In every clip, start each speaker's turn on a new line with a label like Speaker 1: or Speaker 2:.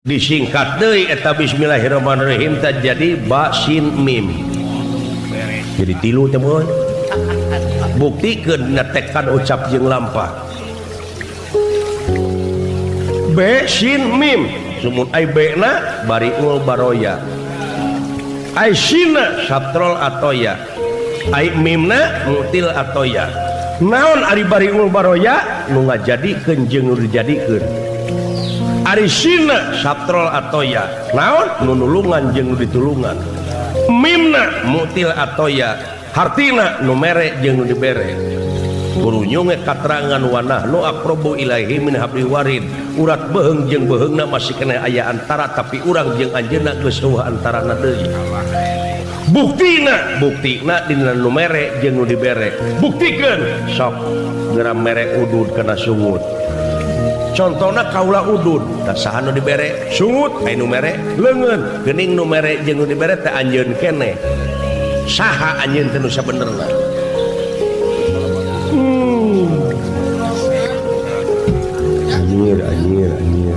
Speaker 1: Disingkat deui eta bismillahirrahmanirrahim teh jadi ba sin mim. Jadi tilu teh mun. Buktikeun dina tekad ucap jeung lampah. B sin mim sumun ai B na bariul baroya. Ai sina satrol atoya. Ai mimna mutil atoya. Naon ari bariul baroya nu ngajadikeun jeung nu dijadikeun. Ari sina satrol atoya. Naon nu nulungan jeung nu ditulungan. Mimna mutil atoya. Hartina nu mere jeung nu dibere. Kurunyunge katerangan wa nahnu aqrabu ilaihi min hablil warid. Urat beheung jeung beheungna masih keneh aya antara tapi urang jeung anjeunna geus eueuh antarana deui. Buktina, buktina dina nu mere jeung nu dibere. Buktikeun sok geura mere udud kana sungut. Contona kaula udud, tah saha nu dibere sungut, aya nu mere leungeun, geuning nu mere jeung nu dibere teh anjeun keneh. Saha anjeun teh nu sabenerna? Anjir, anjir, anjir.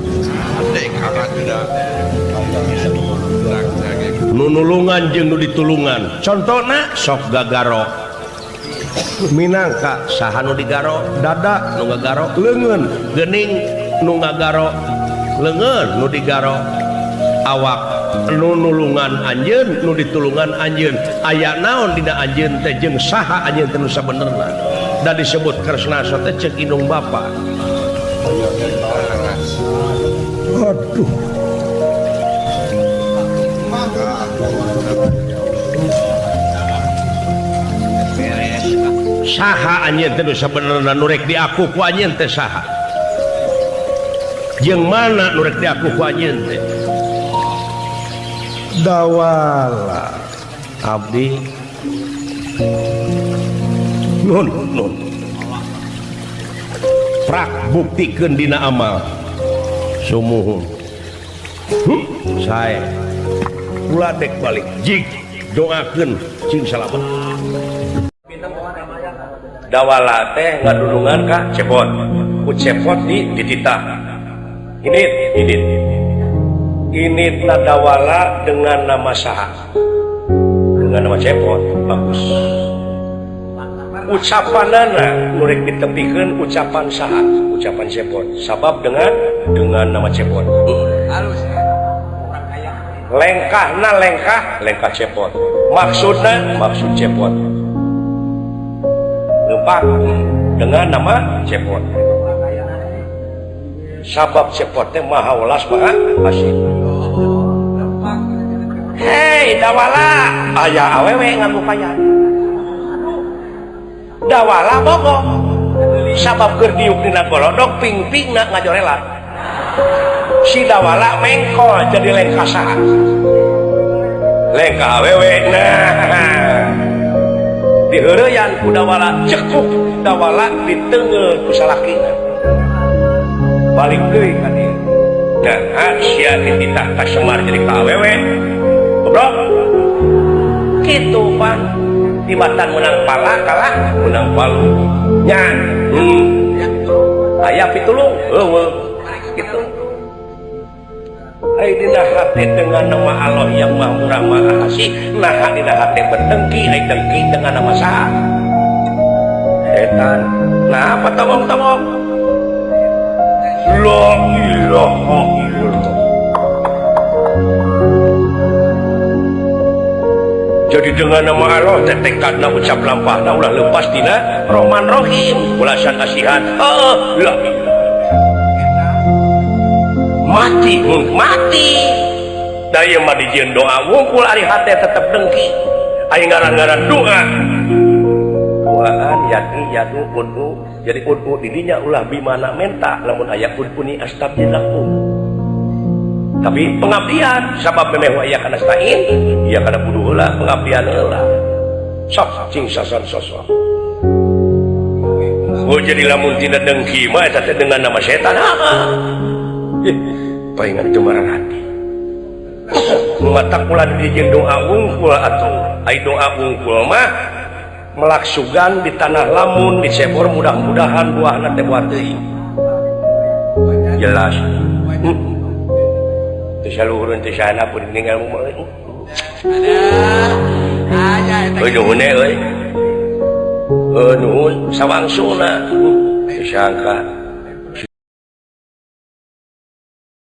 Speaker 1: Nu nulungan jeung nu ditulungan. Contona sok gagaro. Minangka saha nu digaro dada, nu ngagaro leungeun, geuning nu ngagaro leungeun, nu digaro awak, nu nulungan anjeun, nu ditulungan anjeun. Aya naon dina anjeun teh jeung saha anjeun teh nu sabenerna? Da disebut Kresna teh ceuk indung bapa. Aduh. Saha anjeun teh nu sabenerna nu rek diaku ku anjeun teh saha? Jeung mana nu rek diaku ku anjeun teh? Dawala abdi nun nun prak buktikeun dina amal sumuhun. Sae kula dek balik jig doakeun cing salamet. Dawala teh ngadulungan ka cepot ku cepot di dititah ini ini ini dawala dengan nama saha, dengan nama cepot. Bagus ucapanana nu rek ditepikeun ucapan saha, ucapan cepot sabab dengan nama cepot. Lengkahna lengkah lengkah cepot, maksudna maksud cepot, lempah dengan nama cepot sabab cepot teh maha welas maha asih. Hei dawala aya awewe ngagupayan dawala bogoh sabab keur diuk dina golodog ping-pingna ngajorela si dawala mengkol jadi lengkah saha, lengkah awewe. Nah diheureyan ku dawala cekuk dawala diteungeul ku salakina balik deui ka dieu. Nah sia dititah ka Semar jadi ka awewe goblok kitu pan tibatan menang pala kalah menang palu nya. Aya pitulung eueuh kitu. Ai dina hate dengan nama Allah yang Maha Murah Maha Kasih, nah dina hate berdengki, ai dengki dengan nama saha? Setan. Nah apa tongong-tongong? La ilaha illallah. Jadi dengan nama Allah teh tekadna ucap lampahna ulah lepas dina Rahman Rahim, ulasan kasihan. Heeh, la mati mun mati. Da ieu mah dijieun doa wungkul ari hate tetep dengki. Ari ngaran-ngaran doa. Doaan yadi yadu udhu. Jadi udhu didinya ulah bimana menta lamun aya udhuni astabdilakum. Tapi pengabdian sabab memeh wa iya kana stain, iya kana buduh heula pengabdian heula. Sok cing sason sosok. Oh jadi lamun tidak dengki mah eta teh dengan nama setan. Ih, paingan kemaran hati. Mata kula dijieun doa wungkul atuh. Ai doa wungkul mah melaksugan di tanah lamun dicebor mudah-mudahan buahna teh buah teuing. Jelas. Teu saluhureun teu sahandapeun ninggal mah.
Speaker 2: Aduh,
Speaker 1: Euy nuhun euy. Nuhun sawangsuna. Teu sangka.